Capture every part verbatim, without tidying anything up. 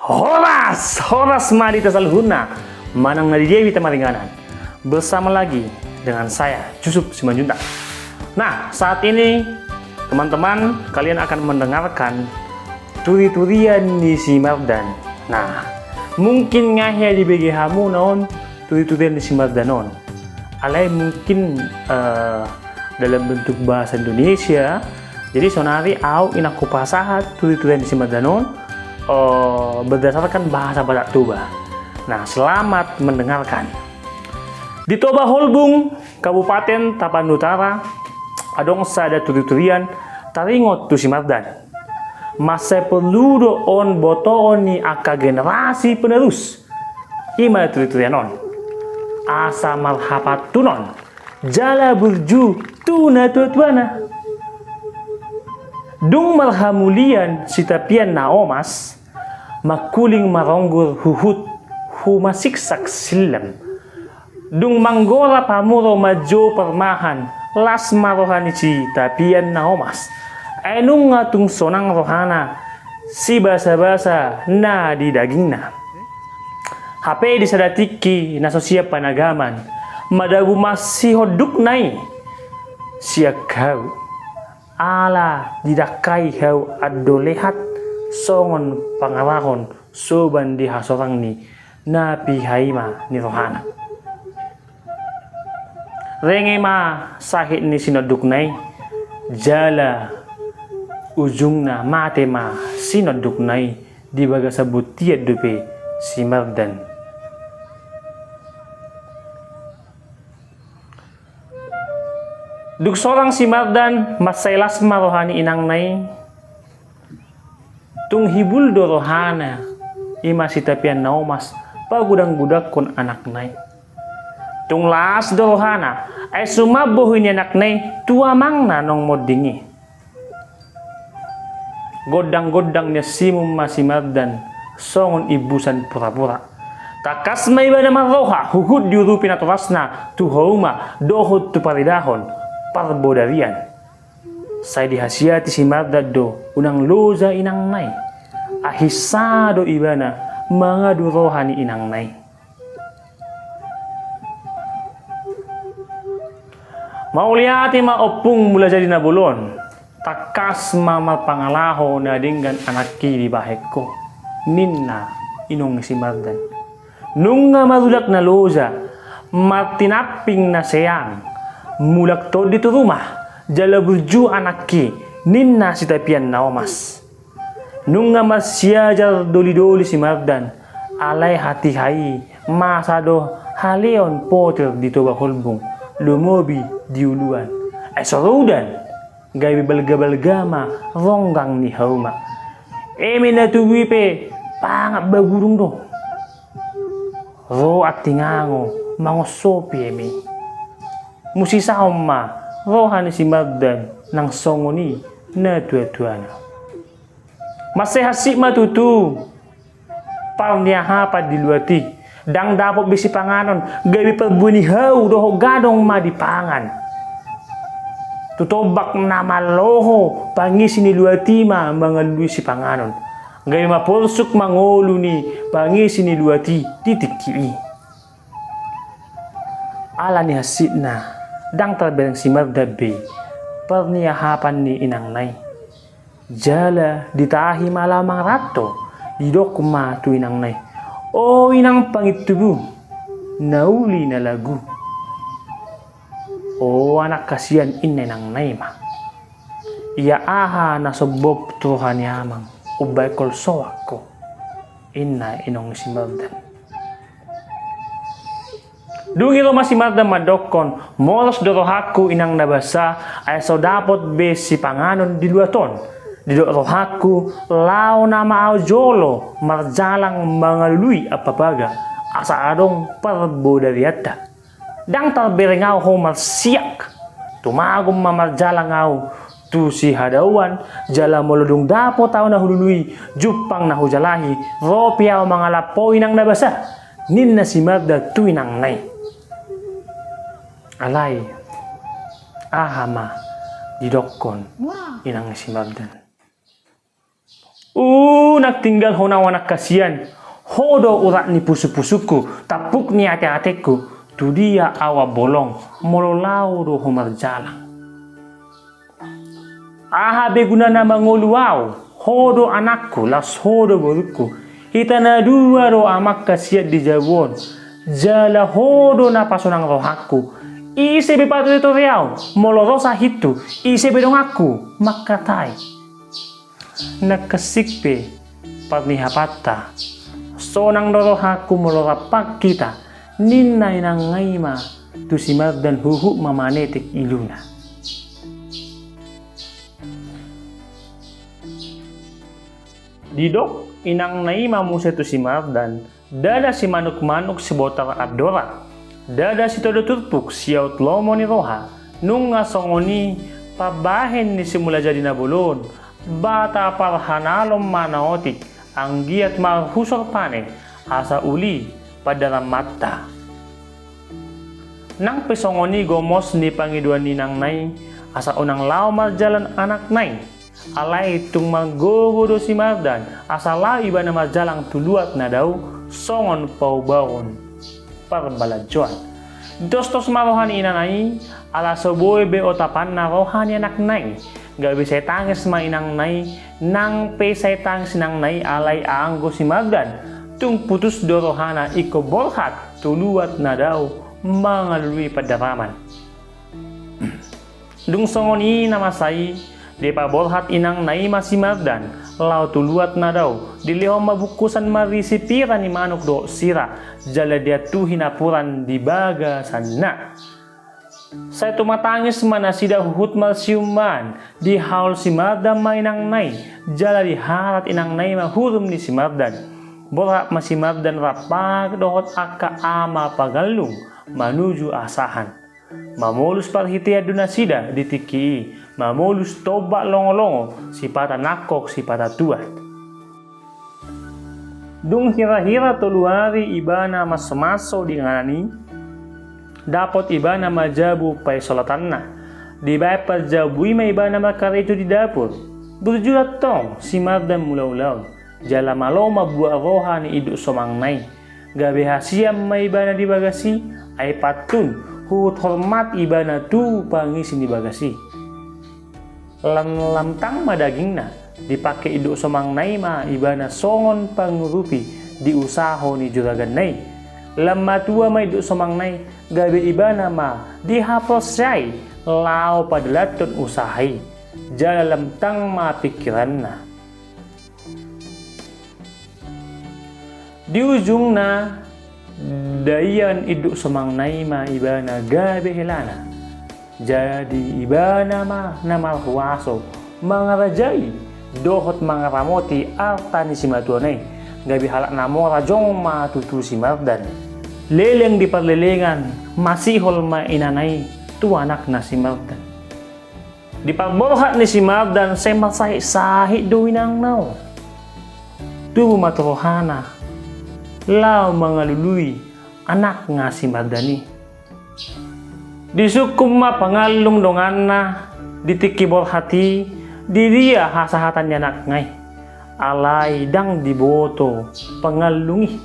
Horas, horas ma di hita saluhutna, manang na di dia pe hita maringanan. Bersama lagi dengan saya, Yusuf Simanjuntak. Nah, saat ini teman-teman, kalian akan mendengarkan turi-turian ni si Mardan. Nah, mungkin nga hea dibege hamu na on turi-turian ni si Mardan on. Alai mungkin, eh, dalam bentuk bahasa Indonesia. Jadi saonari au inang hupasahat turi-turian ni si Mardan on, eh, berdasarkan bahasa Batak Toba. Nah, selamat mendengarkan. Di Toba Holbung, Kabupaten Tapanuli Utara, adong sada turi-turian taringot tu si Mardan. Mansai porlu do on botoon ni angka generasi penerus. I ma turi-turian on. Asa marhapantunon jala burju tu natua-tuana. Dung marhamulian sitapian na omas, mangkuling maronggur huhut humasiksak sillem. Dung manggora pamuro manjou parmahan, las ma roha ni sitapian na omas. Ai nunga tung sonang rohana sibasa-basa na di dagingna. Hape di sada tingki na so siap panagaman, madabu ma sihondukna i sian hau. Ala didangkai hau ando lehet songon pangarahon soban di hasorang ni na piha i ma ni rohana. Renge ma sahit ni sinondukna i, jala ujungna mate ma sinondukna i di bagasan bontean dope si Mardan. Dung sorang si Mardan, mansai las ma roha ni inangna i. Tung hibul do rohana, i ma sitapian na omas, pagudang-gudangkon anakna i. Tung las do rohana, ai sumambohi ni anakna i tu amangna naung monding i. Gondang-gondang nian simum ma si Mardan songon imbusan pura-pura. Tangkas ma ibana marroha huhut diurupi natorasna tu hauma dohot tu paridahon parbodarian. Sai dihasiati si Mardan do unang loja inangna i. Ai hinsa do ibana mangadu roha ni inangna i. Mauliate ma ompung mula jadi na bolon, tangkas ma marpangalaho na denggan anakki dibahen ho, ninna inong ni si Mardan. Nunga marulak na loja, martinamping na seang, mulak tondi tu rumah, jala burju anakki, ninna sitapian na omas. Nunga marsiajar doli-doli si Mardan, alai hatiha i masa do haleon potir di Toba Holbung, lumobi di uluan. Ai so ro udan, gabe balga-balga ma ronggang ni hauma. Eme na tubu i pe pangan bagurung do. Ro anting ango mangonsopi eme i. Musisaon ma roha ni si Mardan nang songon i natua-tuana. Mansai hansit ma tutu parniahapan di luat i, ndang dapot be sipanganon, gabe parbue ni hau dohot gadong ma dipangan. Tu tombak na maloho pangisi ni luat i ma mangalului sipanganon, gabe ma porsuk mangolu ni pangisi ni luat i di tingki i. Ala ni hansitna, ndang tarbereng si Mardan be parniahapan ni inangna i. Jala ditahi ma laho mangaranto, didok ma tu inangna i, "O inang pangintubu, na uli na lagu. O anak hasian," ninna inangna i ma. "Ia aha na sombop tu roha ni amang, umbaen holsoan ho," ninna inong ni si Mardan. Dung i ro ma si Mardan mandokkon, "Moros do rohangku inang na basa, ai so dapot be sipanganon di luat on. Didok rohangku, laho nama au jolo marjalang mangalului ampapaga, asa adong parbodarianta. Ndang tarbereng au ho marsiak. Tumagon ma marjalang au tu sihadauan, jala molo dung dapot au na hulului, jumpang na hujalahi, ro pe au mangalap ho inang na basa," ninna si Mardan tu inangna i. Alai aha ma didokkon inang ni si Mardan? Unang tinggalhon ahu anak hasian, ho do urat ni pusupusungku, tampuk ni ateatengku, tu dia ahu ambolong, molo laho do ho marjalang. Aha be gunana mangolu ahu, ho do anakku, laos ho do borungku, hita na dua do amang hasian di jabu on, jala ho do na pasonang rohangku, ise be patoritorio ahu, molo ro sahithu, ise be donganku, mangkatai. Nangkin pe, parnihapanna, sonang do rohangku molo rap hita, ninna inangna i ma tu si Mardan huhut ma manetek iluna. Didok inangna i ma muse tu si Mardan, ndada simanukmanuk sibotar andora, ndada sitodo turpuk siaut lomo ni roha, nunga songon i pambahen ni si Mulajadi Nabolon, bata parhanalon ma na otik, anggiat marhusor pane, asa uli pandaramanta. Nang pe songon i gomos ni pangidoan ni inangna i, asa unang laho marjalang anakna i. Alai tung margogo do si Mardan, asa laho ibana marjalang tu luat na dao, songon paubaon parbalanjoan. Ditostos ma roha ni inangna i, ala so boi be otapanna roha ni anakna i. Gabe sai tangis ma inangna i, nang pe sai tangis inangna i, alai anggo si Mardan, tung putus do rohana ingkon borhat tu luat na dao mangalului pandaraman. Dung songon i na masa i, dipaborhat inangna i ma si Mardan laho tu luat na dao, dilehon ma bungkusan marisi pira ni manuk dohot sira, jala diantuhi napuran di bagasanna. Sai tumatangis ma nasida huhut marsiuman, dihaol si Mardan ma inangna i, jala diharat inangna i ma hurum ni si Mardan. Borhat ma si Mardan rap dohot angka ama pangallung manuju asahan. Mamolus parhitean do nasida di tingki i, mamolus tombak longolongo, sipata nangkok sipata tuat. Dung hirahira tolu ari ibana mansomanso di inganan i, dapot ibana ma jabu paisolatanna. Dibaen parjabu i ma ibana mangkarejo di dapur. Burju do tong si Mardan mulaulaon. Jala malo ma buat roha ni induk somangna i. Gabe hasian ma ibana di bagas i, ai pantun huhut hormat ibana tu pangisi ni bagas i. Lam lam tang ma dagingna, dipangke induk somangna i ma ibana songon pangurupi di usaho ni juraganna i. Lam matua ma induk somangna i, gabe ibana ma dihaporseai laho padalanhon usaha i. Jala lam tang ma pingkiranna. Di ujungna, daian induk somangna i ma ibana gabe helana. Jadi ibana ma na marhuaso mangarajai dohot mangaramoti arta ni simatuana i, gabe halak na mora jong ma tutu si Mardan. Leleng di parlelengan, masihol ma inangna i tu anakna si Mardan. Di parborhat ni si Mardan sai marsahitsahit do inangna on. Tubu ma tu rohana laho mangalului anakna si Mardan i. Disungkun ma pangallung donganna di tingki borhat i, di dia hasahatan ni anakna i. Alai ndang diboto pangallung i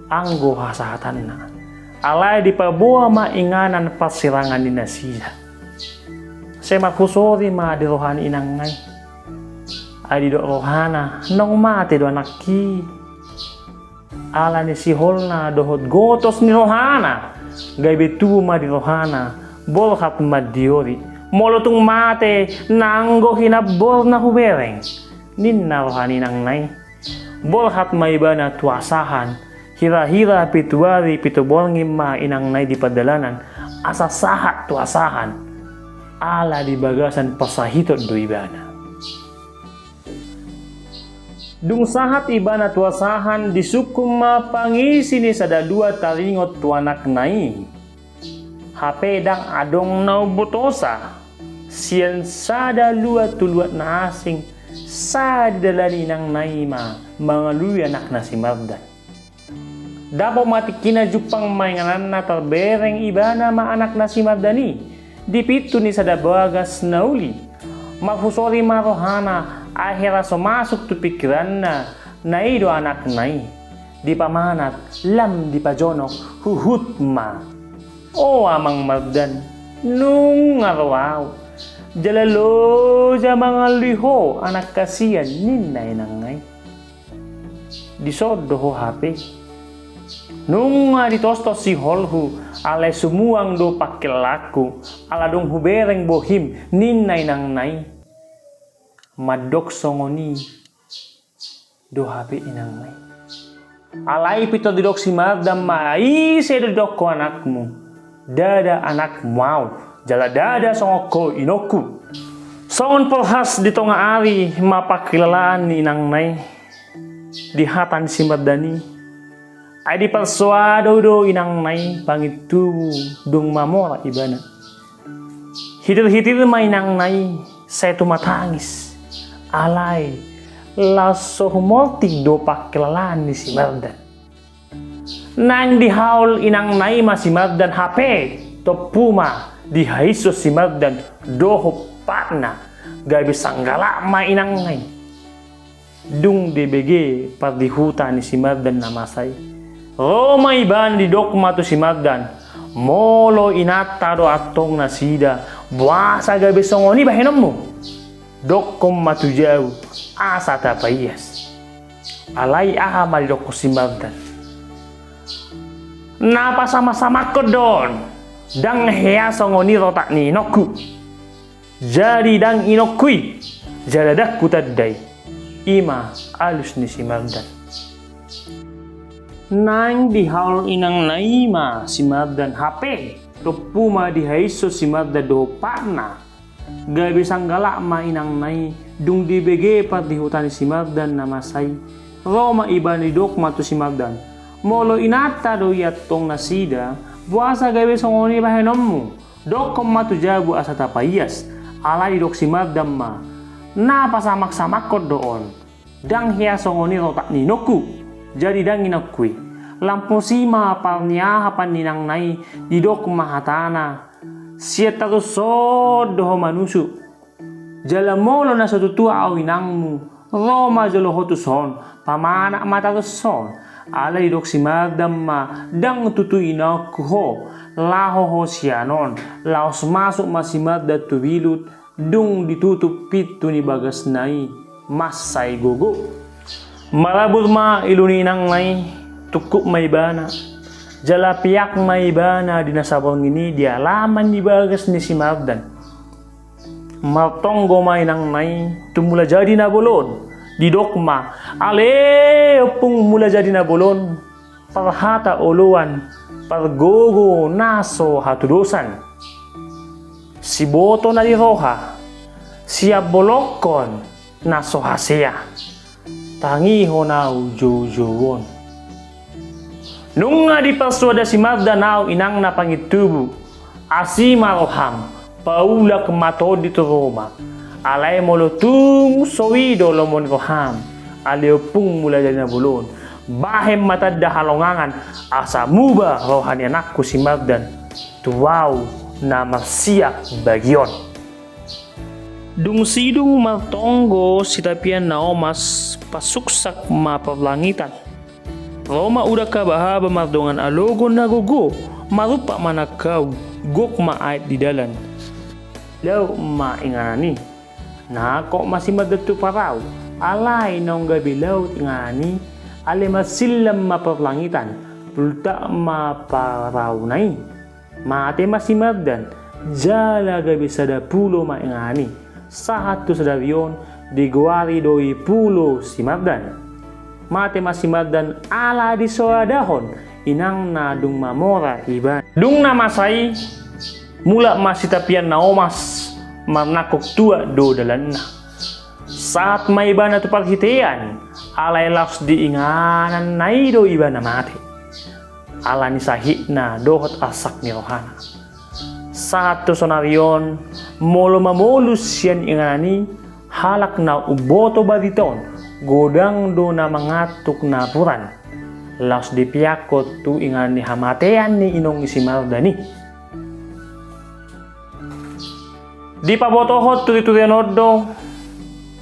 anggo hasahatanna. Alai dipaboa ma inganan parsirangan ni nasida. Sai marhusori ma di roha ni inangna i. Ai didok rohana, naung mate do anakki. Ala ni siholna dohot gotos ni rohana, gabe tubu ma di rohana borhat mandiori. Molo tung mate nanggo hinamborna hubereng, ninna roha ni inangna i. Borhat ma ibana tu asahan, hirahira pitu ari pitu borngin ma inangna i di pardalanan, asa sahat tu asahan. Ala di bagasan parsahiton do ibana. Dung sahat ibana tu asahan, disungkun ma pangisi ni sada lua taringot tu anakna i. Hape ndang adong na umbotosa sian sada lua tu luat na asing, sai didalani inangna i ma mangalului anakna si Mardan. Dapot ma tingkina jumpang ma ingananna tarbereng ibana ma anakna si Mardan i di pintu ni sada bagas na uli. Marhusori ma rohana Ai hera so masuk tu pikiranna, na i do anakna i. Dipamanat, lam dipajonok, huhut ma. O amang Mardan, nunga ro au. Jala loja mangalului ho anak hasian, ninna inangna i. Dison do ho hape. Nunga ditostos sihol hu, alai sumuang do pangkilalaanku, ala dung hubereng bohim, ninna inangna i. Mandok songon i do hape inangna i. Alai pintor didok si Mardan ma, ise do didok ho anakmu? Ndada anakmu au, jala ndada songon ho inongku. Songon porhas di tonga ari ma pangkilalaan ni inangna i di hata ni si Mardan i. Ai diparsoado do inangna i pangintubu dung mamora ibana. Hitir-hitir ma inangna i sai tumatangis. Alai laos so humortik do pangkilalaan ni si Mardan. Naeng dihaol inangna i ma si Mardan hape, tompu ma dihaishon si Mardan dohot patna, gabe sanggalak ma inangna i. Dung dibege pardihuta ni si Mardan na masa i, ro ma ibana, didok ma tu si Mardan, molo inanta do antong nasida, boasa gabe songon i bahenonmu? Dokkon ma tu jabu asa tapaias. Alai aha ma didokkon si Mardan? Na pasamak-samakkon do on, ndang hea songon i rotak ni inongku. Jadi ndang inongku i, jala ndang hutanda i. I ma alus ni si Mardan. Naeng dihaol inangna i ma si Mardan hape, tompu ma dihaishon si Mardan dohot patna. Gabe sanggalak ma inangna i, dung dibege pardihuta ni si Mardan na masa i. Ro ma ibana, didok ma tu si Mardan, molo inanta do i antong nasida, boasa gabe songon i bahenonmu? Dokkon ma tu jabu asa tapaias. Alai didok si Mardan ma, na pasamak-samakkon do on, ndang hea songon i rotak ni inongku. Jadi ndang inongku i. Lam pos i ma parniahapan ni inangna i, didok ma hatana, sian tarushon do ho manusuk. Jala molo na so tutu au inangmu, ro ma jolo ho tuson, pamanat ma tarushon. Alai didok si Mardan ma, ndang tutu inongku ho, laho ho sian on, laos masuk ma si Mardan tu bilut, dung ditutup pintu ni bagasna i, mansai gogo. Marabur ma ilu ni inangna i, tungkup ma ibana. Jala peak ma ibana di na saborngin i di alaman ni bagas ni si Mardan. Martonggo ma inangna i tu Mulajadi Nabolon, didok ma, ale Ompung Mulajadi Nabolon, parhata oloan, pargogo na so hatudosan. Siboto na di roha, sian bolongkon na so hasea. Tangihon au joujou on. Nunga diparsoada si Mardan au inangna pangintubu, asi ma roham, paulak ma tondi tu Roma. Alai molo tung so i do lomo ni roham, ale Ompung Mulajadi Nabolon, bahen ma tanda halongangan, asa muba roha ni anakku si Mardan tu au na marsiak bagion. Dung sidung martonggo sitapian na omas, pasuksak ma parlangitan. Ro ma udan habahaba mardongan alogo na gogo, marumpak ma nangkaung, gok ma aek di dalan. Laut ma inganan i. Nangkok ma si Mardan tu parau, alai naung gabe laut inganan i, alai marsillam ma parlangitan, pultak ma parauna i. Mate ma si Mardan, jala gabe sada pulo ma inganan i. Sahat tu sadari on digoari do i Pulo Simardan. Mate ma si Mardan ala disoadahon inangna dung mamora ibana. Dung na masa i, mulak ma sitapian na omas, marnangkok tuak do dalanna. Sahat ma ibana tu parhitean, alai laos di ingananna i do ibana mate. Ala ni sahitna dohot arsak ni rohana. Sahat tu sonari on, molo mamolus sian inganan i, halak na umboto barita on, godang do na mangantuk napuran. Laos dipeakhon tu inganan ni hamatean ni inong ni si Mardan i. Dipabotohon turiturian on do,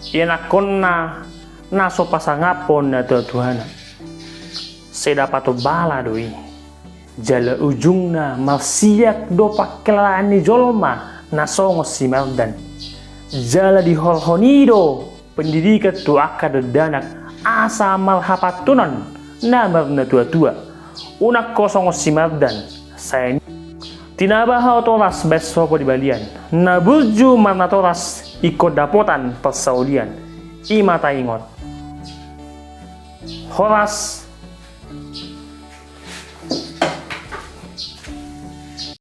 Ianakkonna na so pasangaphon natuatuana, sai dapotan bala do i. Jala ujungna marsiak do pangkilalaan ni jolma na songon si Mardan. Jala dihorhon i do pendidikan tu angka dakdanak asa marhapantunan na marnatuatua. Unang ho songon si Mardan, sai tinaba haot horas baen sopo di balian, na burju marnatoras ingkon dapotan parsaulian. I ma taingot. Horas